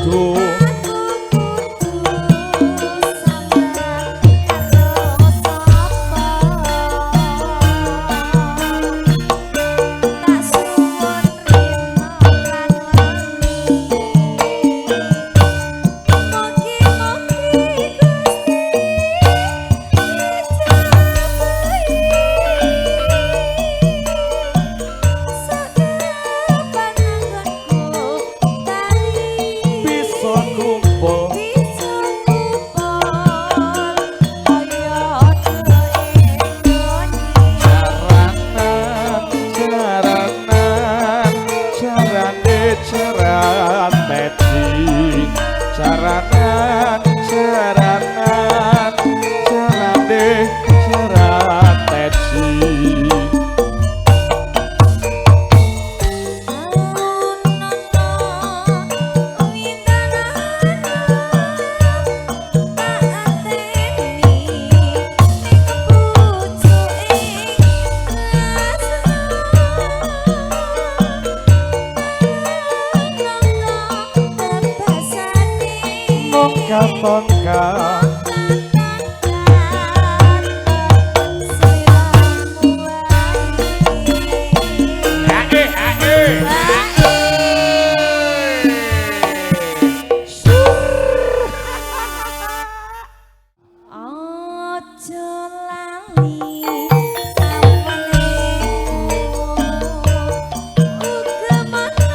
kudu sabar karo sapa tak suwun rina lan wengi mugi-mugi Gusti ngejabahi sakapan anggonku tali bisa kumpul bisa kumpul kaya doe jaranan jaranan jarane jaran teji jaranan jaranan jarane jaran teji. Mung katon ka ae ae Aja lali awalmu uga mana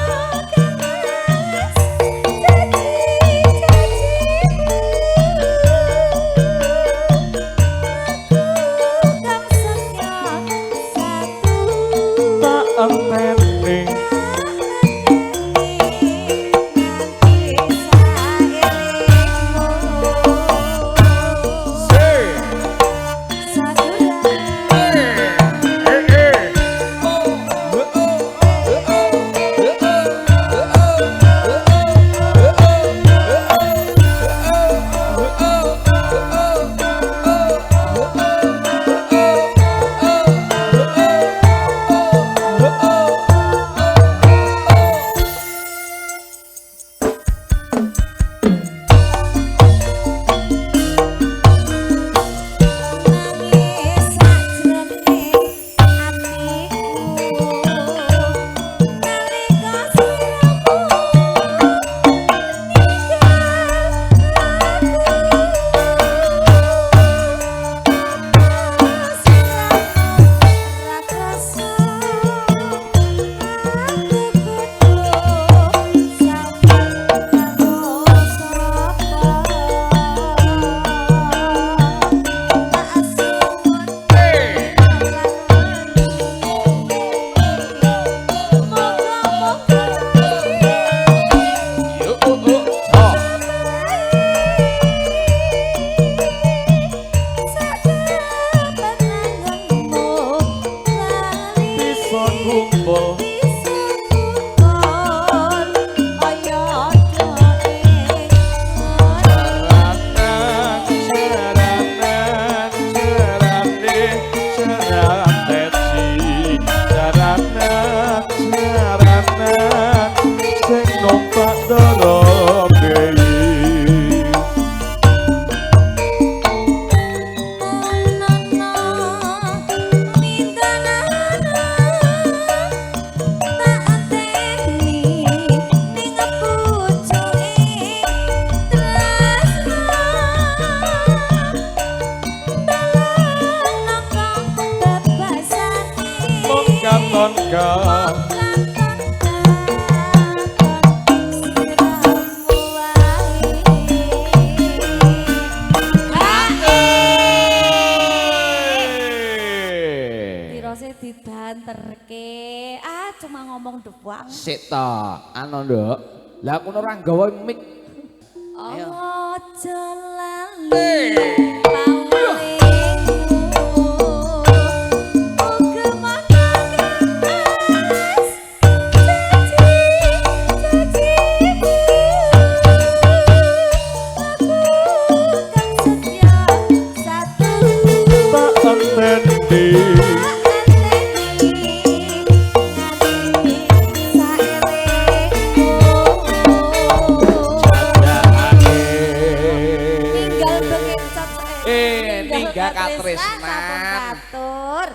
kangen janji-janjimu aku kang setya satu tak enteni nganti saelingmu se sakulan nangis sajroning atiku nalika sliramu ninggal aku apa sliramu ra krasa aku kudu sabar karo sapa tak suwun lan wengi muga-muga Yo oh oh oh. sakapan anggonmu lali Bisa kumpul bisa kumpul kaya doe jaranan jaranan jarane jaran teji jaranan jaranan sing numpak dara beyi. Nono mindanana tak anteni ning pucuke tresna balang nangka bebasane Mung katon ka katon katon sliramu wae. Tirose dibanterke. Ah, cuma ngomong doang. Sik ta, anu Nduk. Lah aku ora nggawa mic. Aja lali pawelingmu uga mana kangen janji-janjimu aku kang setya satu Tak enteni tak enteni nganti saelingmu. Ninggal Ninggal katresnan katresnan. sampun katur.